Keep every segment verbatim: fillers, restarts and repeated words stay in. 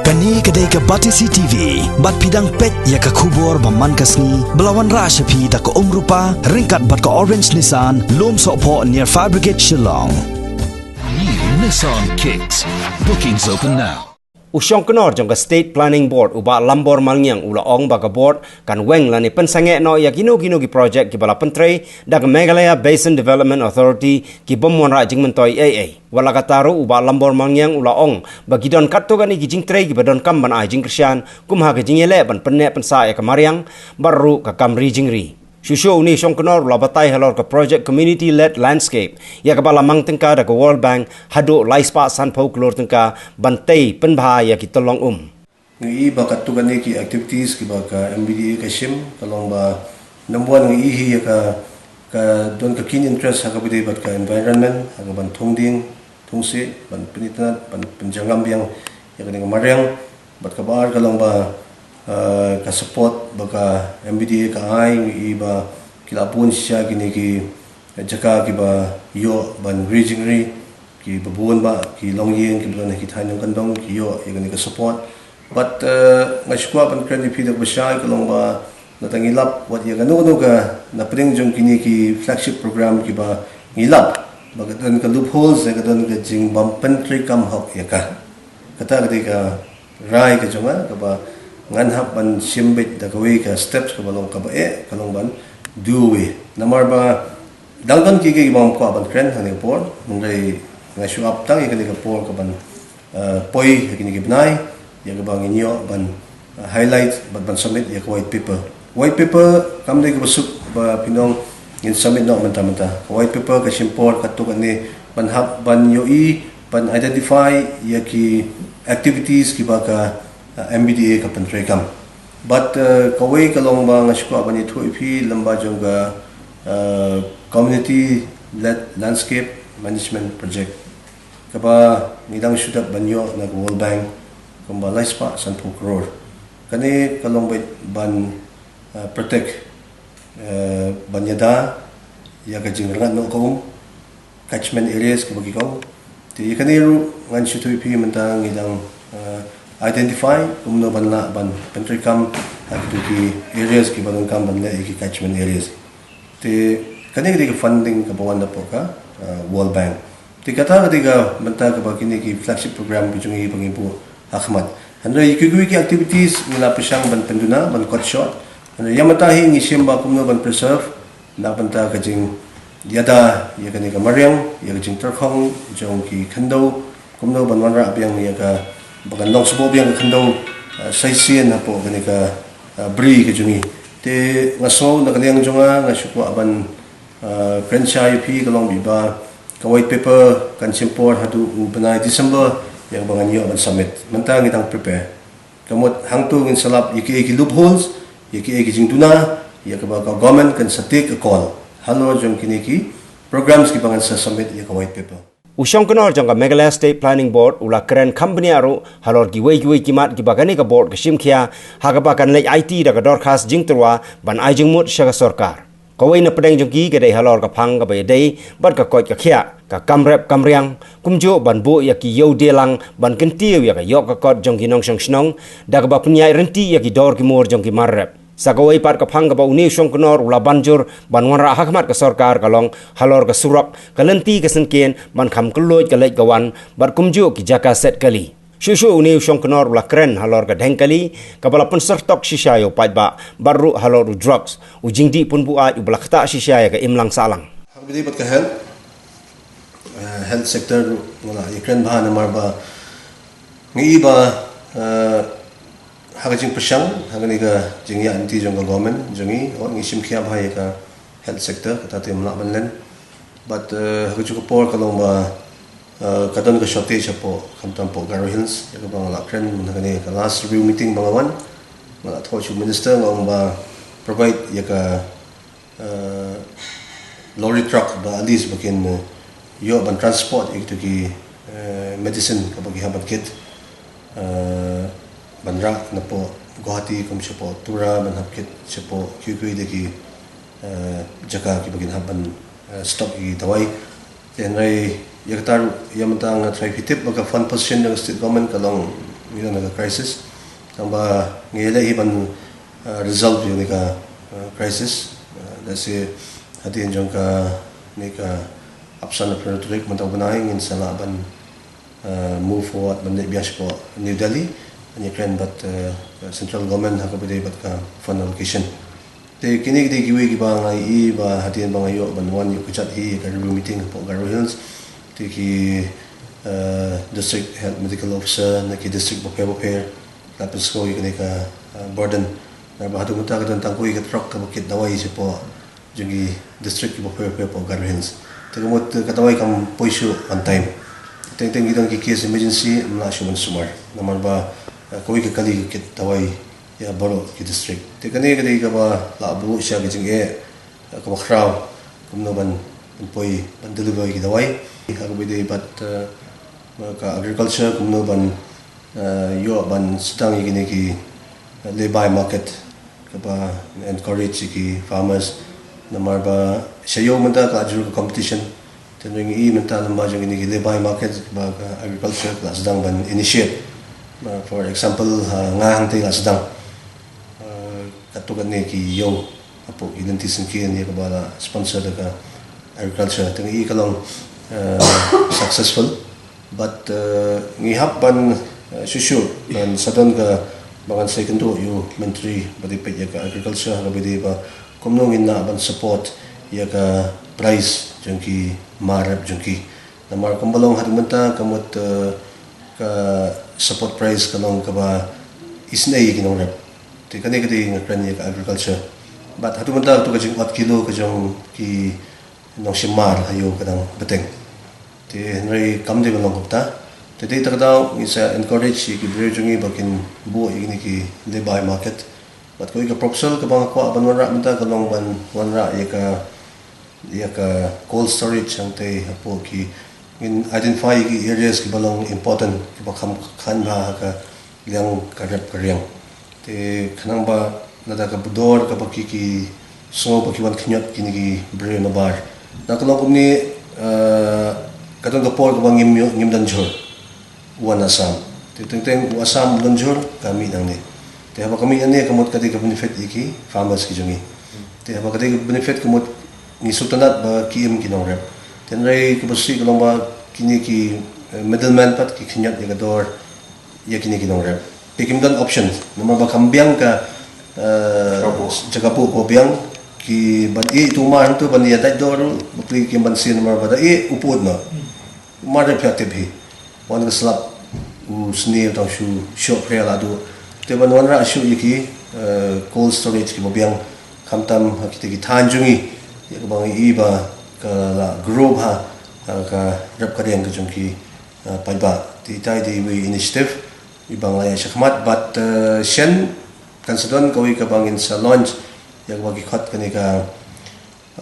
Kane ka dei ka Batesi T V, bad phi dang peit ïa ka khubor ba man ka sngi, ba la wanrah sha phi da ka Umrupa, ryngkat bad ka Orange Nissan, Lumsohphoh near Fire Brigade Shillong. New Nissan Kicks. Bookings open now. U Shongknor jong ka State Planning Board u Bah Lambor Malngiang u la ong ba ka board kan weng lane pynsangeh noh ïa kino kino ki project kiba la pyntrei da ka Meghalaya Basin Development Authority ki bym wanrah jingmyntoi ei ei. Wat la katta ruh u Bah Lambor Malngiang u la ong ba ki don katto katne ki jingtrei kiba donkam ban ai jingkyrshan, kum ha ka jingïaleh ban pynneh pynsah ïa ka mariang bad ruh ka kam ri jingri. Shuh shuh une u Shongknor u la batai halor ka project Community Led Landscape ïa kaba la mang tyngka da ka World Bank haduh lai spah sanphew klur tyngka ban tei pynbha ïa ki tyllong um. Ngi i ba katto katne ki activities kiba ka M B D A ka shim, ka long ba number one ngi i hi ïa ka, ka don ka keen interest ha kaba ïadei bad ka environment, ha ka ban thung dieng thung sih, ban pynitynnad, ban pynjngai biang ïa kane ka mariang. Bad kaba ar ka long ba, eh, ka support ba ka M B D A ka ai, ngi i ba ki la bun shisha kine ki jaka kiba ïoh ban ri jingri, kiba bun ba ki longïing kiba don ha ki thaiñ nongkyndong ki ïoh ïa kane ka support. Bad, eh, nga sngewkwah ban kren ïa phi da kaba shai, ka long ba lada ngi lap wat ïa kano kano ka na pdeng jong kine ki flagship program kiba ngi lap ba ka don ka loopholes, ka don ka jingbym pyntreikam hok ïa ka. Kata ka dei ka rai ka jong nga kaba ngan hap ban shim beit da kawei ka steps kaba long kaba eh, ka long ban duh wei. Namar ba dang don kiei kiei kiba ngam kwah ban kren ha kane ka por, hynrei nga shu ap tang ïa kane ka por ka ban, eh, poi ha kine ki bnai ïa kaba ngin ïoh ban, eh, highlight bad ban submit ïa ka white paper. White paper kam dei kaba suk ba pynban ngin submit noh mynta mynta. Ka white paper ka shim por katto katne ban hap ban ïohi, ban identify ïa ki activities kiba ka, eh, M B D A ka pyntreikam. Bad, eh, kawei ka long ba nga sngewkwah ban ïathuh ïa phi lyngba jong ka, eh, Community Led Landscape Management Project, kaba ngi dang shu dep ban ïoh na ka World Bank kumba lai spah sanphew klur. Kane ka long beit ban, eh, protect, eh, ban ïada ïa ka jingrngat noh ka um, catchment areas kaba ki ong. Te ïa kane ruh ngan shu ïathuh ïa phi mynta ngi dang, eh, identify kumno ban lah ban pyntreikam ha kito ki areas kiba donkam ban leh ïa ki catchment areas. Te kane ka dei ka funding kaba wan napoh ka, eh, World Bank. Te kata ka dei ka bynta kaba kine ki flagship program ki jong ngi ba ngi buh ha khmat. Hynrei kiwei kiwei ki activities ngi la pyrshang ban pynduna, ban kot shot. Hynrei ïa mynta hi ngi shim ba kumno ban preserve na bynta ka jingïada ïa kane ka mariang, ïa ka jingtyrkhong jong ki khyndew, kumno ban wanrah biang ïa ka, ba kan long sboh biang ka khyndew, eh, sa shisien hapoh kane ka, eh, bri ka jong ngi. Te nga sngew na ka liang jong nga, nga sngewkwah ban, eh, kren shai ïa phi ka long ba ka white paper kan shim por haduh u bnai December ïa kaba ngan ïoh ban submit. Mynta ngi dang prepare. Ka mut hangto ngin sa lap ïa kiei ki loopholes, ïa kiei ki jingduna, ïa kaba ka government kan sa take a call halor jong kine ki programs kiba ngan sa submit ïa ka white paper. U Shongknor jong ka Meghalaya State Planning Board u la kren kham bniah ruh halor kiwei kiwei ki mat kiba kane ka board ka shim khia, ha kaba kan leit aiti da ka dorkhas jingtyrwa ban ai jingmut sha ka sorkar. Kawei na pdeng jong ki ka dei halor ka phang kaba ïadei bad ka koit ka khiah, ka kam rep kam riang, kumjuh ban buh ïa ki ïew die lang ban kyntiew ïa ka ïoh ka kot jong ki nongshong shnong, da kaba pynïaid rynti ïa ki dor ki mur jong ki mar rep. Sa kawei pat ka phang kaba une u Shongknor u la ban jur ban wanrah ha khmat ka sorkar ka long halor ka surok, ka lynti ka syngkien ban kham kylluid ka leit ka wan, bad kumjuh ki jaka set kali. Shuh shuh une u Shongknor u la kren halor ka dheng kali kaba la pynsyrtok shisha ïa u paidbah, bad ruh halor u drugs, u jingdih pun buaid uba la ktah shisha ïa ka imlang sahlang. Ha kaba ïadei bad ka health, eh, health sector ruh nga la ïakren bha namar ba ngi i ba, eh, ha ka jingpyrshang ha kane ka jingïaid lynti jong ka government jong ngi, oh, ngi shim khia bha ïa ka health sector, kata te ym lah ban len. Bad, eh, ha kajuh ka por ka long ba, eh, ka don ka shortage hapoh, khamtam hapoh Garo Hills, ïa kaba nga la kren mynta kane ka last review meeting ba nga wan, nga la thoh sha u minister, nga ong ba provide ïa ka, eh, lorry truck ba at least ba kin, eh, ïoh ban transport ïa kito ki, eh, medicine kaba ki hap ban kit, eh, ban rah napoh Guwahati kum shapoh Tura ban hap kit shapoh kiwei kiwei de ki, eh, jaka kiba kin hap ban, eh, stock ïa ki dawai. Te hynrei ïa kata ruh, ïa mynta nga tharai phi tip ba ka fund position jong ka state government ka long ngi don ha ka crisis. Tang ba ngi leh hi ban, uh, resolve ïa kane ka, uh, crisis. Uh, lehse hadien jong kane ka apsan of rhetoric mynta u bnai ngin sa lah ban, uh, move forward ban leit biang shapoh New Delhi. Ngi kren bad, uh, central government ha kaba ïadei bad ka fund allocation. Te kine ki dei kiwei kiba nga ïohi ba hadien ba nga ïoh ban wan ïuh kjat hi ka review meeting hapoh Garo Hills. Te ki, eh, district health medical officer, na ki district bapher bapher, la pynsngew ïa kane ka, eh, burden. Namar ba haduh mynta ka don tang kawei ka truck kaba kit dawai shapoh jong ki district kiba pher bapher hapoh Garo Hills. Te ka mut ka dawai kam poi shuh on time. Teng teng ki don ki case emergency, ym lah shuh ban sumar. Namar ba, eh, kawei ka kali ka kit dawai ïa baroh ki district. Te kane ka dei kaba la buh sha ka jingeh, eh, kaba khraw kumno ban, ban poi ban deliver ïa ki dawai. Ha kaba ïadei bad, eh, ka agriculture kumno ban, eh, ïoh ban sdang ïa kine ki, eh, lay-by market kaba encourage ïa ki farmers. Namar ba sha ïew mynta ka la jur ka competition. Te ngi i mynta lem bad jong kine ki lay-by market ba ka agriculture ka la sdang ban initiate. Ba, for example, ha, nga hangtei la sdang, uh, katto katne ki ïew hapoh ki lynti syngkien ïa kaba la sponsor da ka agriculture. Te ngi i ka long, uh, successful. But, uh, ngi hap ban, uh, shuh shuh ban sa don kaba ngan sa ïakynduh ïa u Myntri ba dei peit ïa ka agriculture ha kaba ïadei ba kumno ngin lah ban support ïa ka price jong ki mar rep jong ki. Namar kumba long haduh mynta ka mut, eh, ka support price ka long kaba isynei ïa ki nongrep. Te kane ka dei nga kren ïa ka agriculture. Bad haduh mynta tu ka jingot kilo ka jong ki nongshim mar ha ïew ka dang bteng. Te hynrei kam dei ban long kumta. Te dei ta ka daw ngi sa encourage ïa ki briew jong ngi ba kin buh ïa kine ki lay-by market. Bad kawei ka proposal kaba nga kwah ban wanrah mynta ka long ban wanrah ïa ka, ïa ka cold storage hangtei hapoh ki, ngin identify ïa ki areas kiba long important kiba kham khlaiñ bha ha ka liang ka rep ka riang. Te khnang ba lada ka dor kaba ki, ki sngew ba ki wan khñiot kine ki briew nabar. Na ka long kumne, eh, ka don ka por kaba ngim ïoh, ngim don jhur u wan Assam. Te teng teng u Assam u don jhur ka mih nangne. Te haba ka mih nangne ka mut ka dei ka benefit ïa ki farmers ki jong ngi. Te haba ka dei ka benefit ka mut ngi sngewtynnat ba ki im ki nongrep. Te hynrei kaba shisha ka long ba kine ki, eh, middleman pat ki khñiot ïa ka dor ïa kine ki nongrep. Te kim don option namar ba kam biang ka, eh, jaka buh, jaka buh kaba biang, ki ban ïeh ïa u mar hangto ban ïa dait dor ruh bapli kim ban siew namar ba da ïeh u pud noh. Mar rep phi tip hi. Wan ka slap u sniew tang shu shoh phria la duh. Te ban wanrah shuh ïa ki, eh, cold storage kiba biang khamtam ha kita ki thaiñ jong ngi. Ïa kaba ngi i ba ka la grow bha ha ka rep ka riang ka jong ki, eh, paidbah. Te itai dei iwei initiative iba nga la ïaid shakhmat bad, eh, shen kan sa don kawei kaba ngin sa launch ïa kaba ki khot kane ka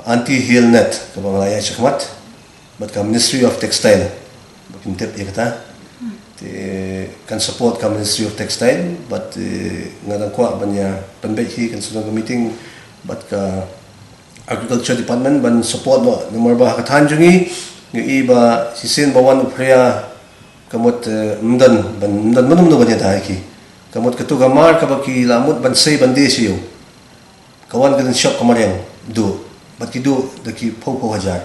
anti hail net kaba nga la ïaid shakhmat bad ka Ministry of Textile. Ba phin tip ïa kata. Te kan support ka Ministry of Textile bad, eh, nga dang kwah ban ïa pynbeit hi kan sa don ka meeting bad ka Agriculture Department ban support noh namar ba ha ka thaiñ jong ngi ngi i ba shisien ba wan u phria ka mut, eh, ym don ban, ym don mano mano ban ïada ïa ki. Ka mut kato ka mar kaba ki la mut ban sei ban die sha ïew. Ka wan ka lynshop ka mariang duh. Bad ki duh da ki phew phew hajar.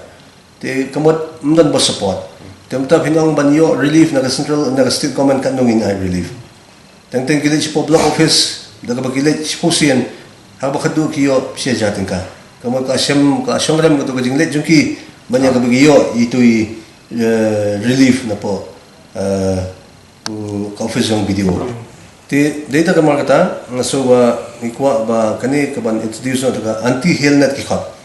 Te ka mut ym don ba support. Te mynta phin ong ban ïoh relief na ka central, na ka state government katno ngin ai relief. Teng teng ki leit shapoh block office da kaba ki leit shiphew sien. Ha kaba khadduh ki ïoh shi hajar tyngka. Ka mut ka shem, ka shong rem kato ka jingleit jong ki ban ïa kaba ki ïoh itu i, eh, relief napoh, eh, u, ka office jong B D O. Te dei ta ka mar kata nga sngew ba ngi kwah ba kane ka ban introduce noh ta ka anti hail net ki khot.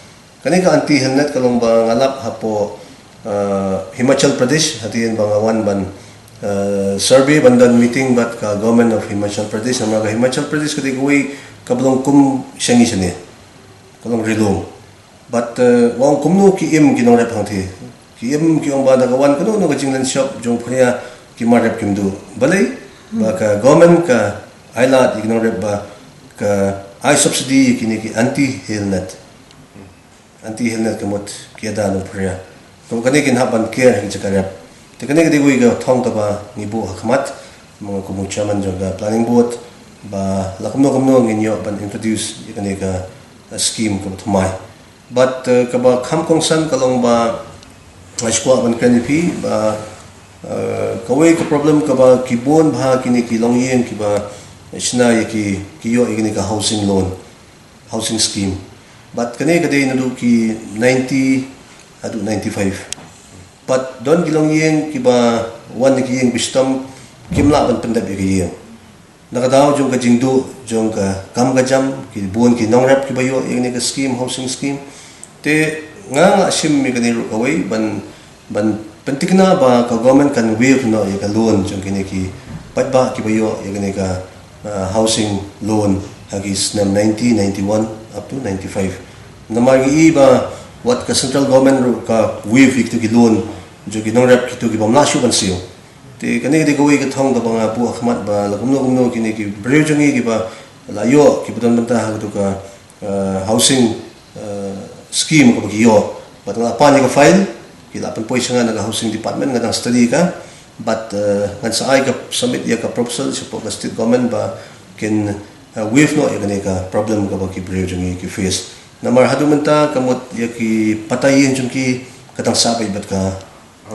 Kane ka anti hail net ka long ba nga lap hapoh, eh, Himachal Pradesh hadien ba nga wan ban, eh, survey ban don meeting bad ka Government of Himachal Pradesh. Namar ka Himachal Pradesh ka dei kawei kaba long kum sha ngi shane, ka long ri lum. Bad, eh, nga ong kumno ki im ki nongrep hangtei. Ki im ki ong ba da ka wan kano kano ka jinglynshop jong phria ki mar rep kim duh. Balei? Ba ka government ka ai lad ïa ki nongrep ba ka ai subsidy ïa kine ki anti hail net. Anti hail net ka mut ki ïada na u phria. Ka mut kane kin hap ban ker ha ki jaka rep. Te kane ka dei kawei ka thong kaba ngi buh ha khmat. Mo kum u chairman jong ka planning board, ba la kumno kumno ngin ïoh ban introduce ïa kane ka, uh, scheme kaba thymmai. But, uh, kaba kham kongsan ka long ba nga sngewkwah ban kren ïa phi ba, uh, kawei ka problem kaba ki bun bha kine ki longïing kiba shna ïa ki, ki ïoh ïa kine ka housing loan, housing scheme. But kane ka dei naduh ki ninety haduh ninety-five. But don ki longïing kiba wan na ki ïing ba shitom kim lah ban pyndep ïa ka ïing. Na ka daw jong ka jingduh jong ka kam ka jam, ki bun ki nongrep kiba ïoh ïa kane ka scheme, housing scheme. Te nga nga shim ïa kane ruh kawei ban, ban pyntikna ba ka government kan waive noh ïa ka loan jong kine ki paidbah kiba ïoh ïa kane ka, uh, housing loan ha ki snem ninety, ninety-one up to ninety-five. Namar ngi i ba wat ka central government ruh ka waive ïa kito ki loan jong ki nongrep kito ki bym lah shuh ban siew. Te kane ka dei kawei ka thong kaba nga buh ha khmat ba la kumno kumno kine ki briew jong ngi kiba la ïoh, kiba don bynta ha kito ka, uh, housing, uh, scheme kaba ki ïoh. But nga la pan ïa ka file, ki la pynpoi sha nga na ka housing department, nga dang study ka. But, uh, ngan sa ai ka, submit ïa ka proposal shapoh ka state government ba kin, uh, waive noh ïa kane ka problem kaba ki briew jong ngi ki face. Namar haduh mynta ka mut ïa ki patta ïing jong ki ka dang sah beit bad ka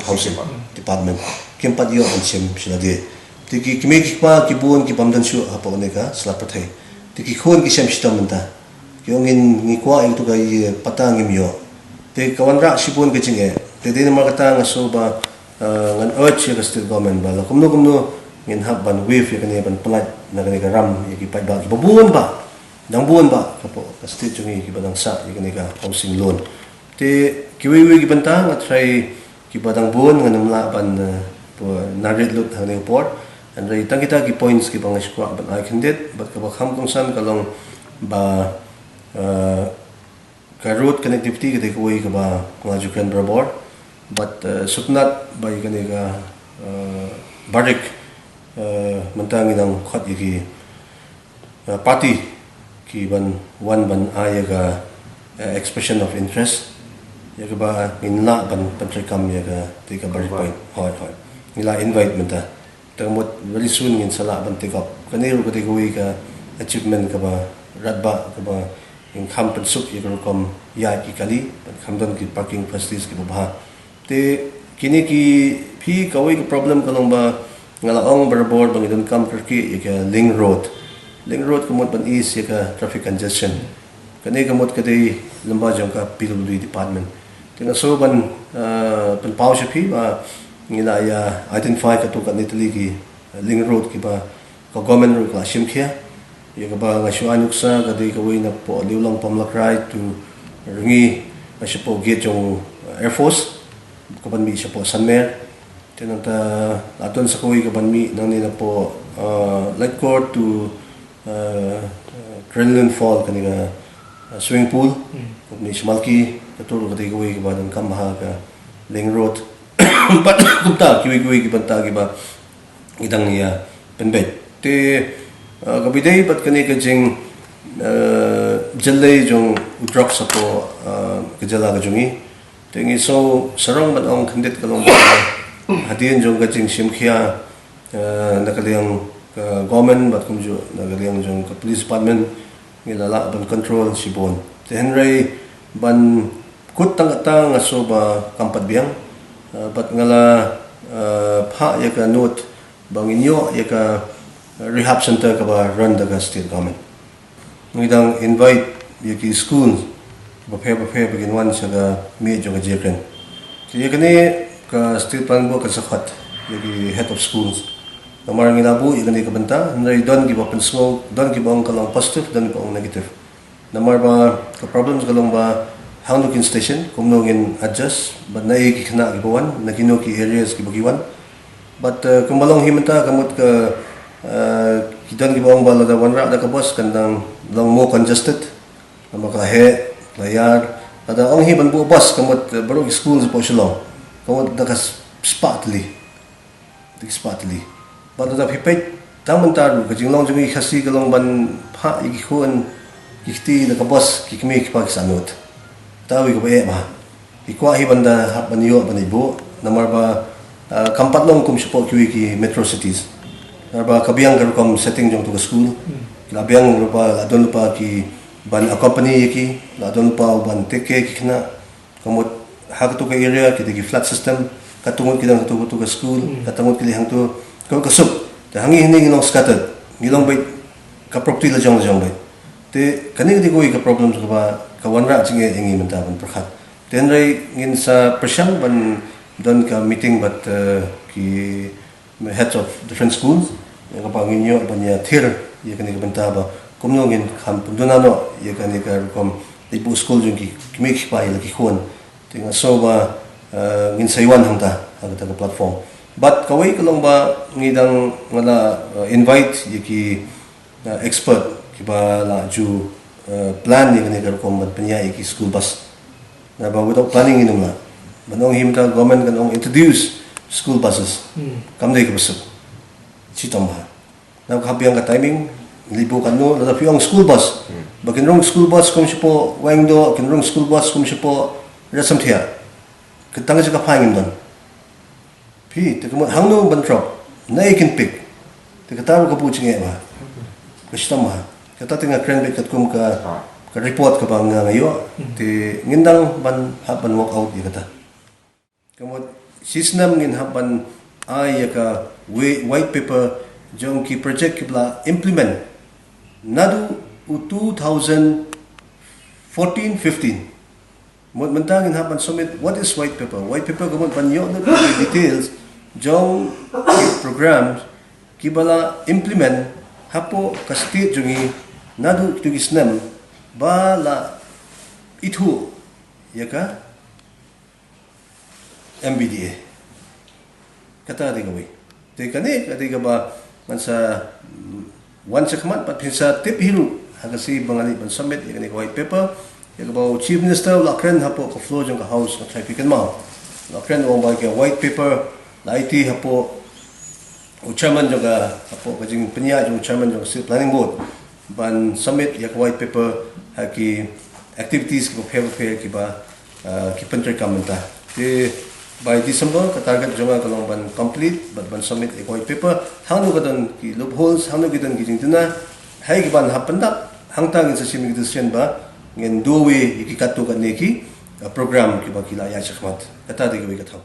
housing department. Kim pat ïoh ban shim sha lade. Te ki kmie ki kpa ki bun ki bym don shuh hapoh kane ka sla pyrthei. Te ki khun ki shem shitom mynta. Ki ong, ngi kwah ïa kato ka ïing patta, ngim ïoh. Te ka wanrah shibun ka jingeh. Te dei namar kata nga sngewbha, uh, ngan urge ïa ka state government ba la kumno kumno ngin hap ban waive ïa kane, ban pyllait na kane ka ram ïa ki paidbah kiba bun bah, dang bun bah hapoh ka state jong ngi kiba dang sah ïa kane ka housing loan. Te kiwei kiwei ki bynta nga tharai kiba dang bun ngan ym lah ban, uh, narrate lut ha kane ka por. Hynrei tang kita ki points kiba nga sngewkwah ban ai khyndiat, bad kaba kham kongsan ka long ba, uh, ka road connectivity ka dei kawei kaba nga ju kren barabor. Bad, uh, sngewtynnat ba ïa kane ka, uh, barik, uh, mynta ngi dang khot ïa ki, uh, party ki ban wan ban ai ïa ka, uh, expression of interest, ïa kaba ngin lah ban pyntreikam ïa ka, te ka barik point. Hooid, hooid. Ngi la invite mynta. Te ka mut very soon ngin sa lah ban take up. Kane ruh ka dei kawei ka achievement kaba radbah, kaba ngin kham pynsuk ïa ka rukom ïaid ki kali, ban kham don ki parking facilities kiba bha. Te kine ki, phi, kawei ka problem ka long ba nga la ong barabor ba ngi donkam kyrkieh ïa ka link road. Link road ka mut ban ease ïa ka traffic congestion. Kane ka mut ka dei lyngba jong ka P W D department. Te nga sngewbha ban, uh, pynpaw sha phi ba ngi la ïa identify katto katne tylli ki, uh, link road kiba ka government ruh ka la shim khia. Ïa kaba nga shu ai nuksa ka dei kawei napoh Liulong Pamlakrai to Rngi, ba shapoh gate jong, uh, Air Force, ka ban mih shapoh Sanmer. Te nangta la don sa kawei ka ban mih nangne napoh, uh, Laitkor to, uh, Krenlun Fall, kane ka, uh, swimming pool. Hmm. Ka ban mih sha Malki, kato ruh ka dei kawei kaba donkam bha ka link road. Bad kumta kiwei kiwei ki bynta kiba ngi dang ïa pynbeit. Te, uh, kaba ïadei bad kane ka jing, uh, jyllei jong u drugs hapoh, uh, ka jylla ka jong ngi. Te ngi sngew sarong ban ong khyndiat ka long ba hadien jong ka jingshim khia, uh, na ka liang ka government bad kumjuh na ka liang jong ka police department, ngi la lah ban control shibun. Te hynrei ban kut tang katta nga sngew ba kam pat biang, uh, bad nga la, uh, phah ïa ka note ba ngin ïoh ïa ka, uh, rehab center kaba run da ka state government. Ngi dang invite ïa ki school bapher bapher ba kin wan sha ka miet jong ka jingkren. Te ïa kane ka state planning board kan sa khot ïa ki head of schools. Namar ngi la buh ïa kane ka bynta, hynrei don kiba pynsngew, don kiba ong ka long positive, don kiba ong negative. Namar ba ka problem ka long ba hangno kin station, kumno ngin adjust, bad naei ki khynnah kiba wan, na kino ki areas kiba ki wan. Bad, uh, kumba long hi mynta ka mut ka, uh, ki don kiba ong ba lada wanrah da ka bus kan dang long more congested. Namar ka la heh, ka la ïar. Lada ong hi ban buh bus ka mut, uh, baroh ki school hapoh Shillong, ka mut da ka spah tylli. Da ki spah tylli. Bad lada phi peit tang mynta ruh ka jinglong jong ngi Khasi ka long ban phah ïa ki khun ki kti da ka bus, ki kmie ki kpa ki sahnud. Te kawei kaba eh bha. Ki kwah hi ban da hap ban ïoh ban ïa buh, namar ba, ah, kam pat long kum shapoh kiwei ki metro cities. Haba ka biang ka rukom setting jong tu ka school, la biang rupa, la don rupa ki ban accompany ïa ki, la don rupa ban take care ki khynnah. Ka mut ha katu ka area kita ki flat system, katu ngut ki don katu, katu ka school, katu ngut ki leh hangtu, ka, ka suk. Te hangi hini ngi long scattered, ngi long beit, ka property la jong la jong beit. Te kane ka dei kawei ka problem kaba ka wanrah jingeh ïa ngi mynta ban pyrkhat. Te hynrei ngin sa pyrshang ban don ka meeting bad, eh, ki heads of different schools, ïa kaba ngin ïoh ban ïa thir ïa kane ka bynta ba kumno ngin kham pynduna noh ïa kane ka rukom leit buh skul jong ki kmie ki kpa ïa la ki khun. Te nga sngew ba, eh, ngin sa ïa wan hangta ha kata ka platform. Bad kawei ka long ba ngi dang, nga la, eh, invite ïa ki, eh, expert kiba la ju, eh, plan ïa kane ka rukom ban pynïaid ïa ki school bus. Naba without planning ngin ym lah. Ban ong hi mynta government kan ong introduce school buses. Kam dei kaba suk. Shitom bha. Naba ka hap biang ka timing, leit buh katno, lada phi ong school bus. Ba kin rung school bus kum shapoh Wahingdoh, kin rung school bus kum shapoh Raisamthiah. Ka tang jaka phai ngin don. Phi, te ka mut hangno ban drop, naei kin pick. Te kata ruh ka buh jingeh bha. Ka shitom bha. Kata te nga kren beit katkum ka, ka report kaba nga, nga ïoh. Te ngin dang ban hap ban work out ïa kata. Ka mut shi snem ngin hap ban ai ïa ka whi-, white paper jong ki project kiba la implement naduh u two thousand fourteen fifteen. Mut mynta ngin hap ban submit what is white paper. White paper ka mut ban ïoh lut ïa ki details jong ki programs kiba la implement hapoh ka state jong ngi naduh kito ki snem ba la ithuh ïa ka M B D A. Kata ka dei kawei. Te kane ka dei kaba ngan sa, mm, wan shakhmat bad phin sa tip hi ruh ha ka sngi ba ngan leit ban submit ïa kane ka white paper. Ïa kaba u Chief Minister u la kren hapoh ka floor jong ka House, nga tharai phi kynmaw. U la kren, u ong ba ka white paper la aiti hapoh u chairman jong ka, hapoh ka jingpynïaid jong u chairman jong ka State Planning Board ban submit ïa ka white paper ha ki activities kiba pher pher kiba, ah, ki pyntreikam mynta. Te by December ka target jong nga ka long ban complete bad ban submit ïa ka white paper. Hangno ka don ki loopholes, hangno ki don ki jingduna, ha kiban hap pyndap, hangta ngin sa shim ïa ki decision ba ngin do away ïa ki katto katne ki, ah, program kiba ki la ïaid shakhmat. Kata dei kawei ka thaw.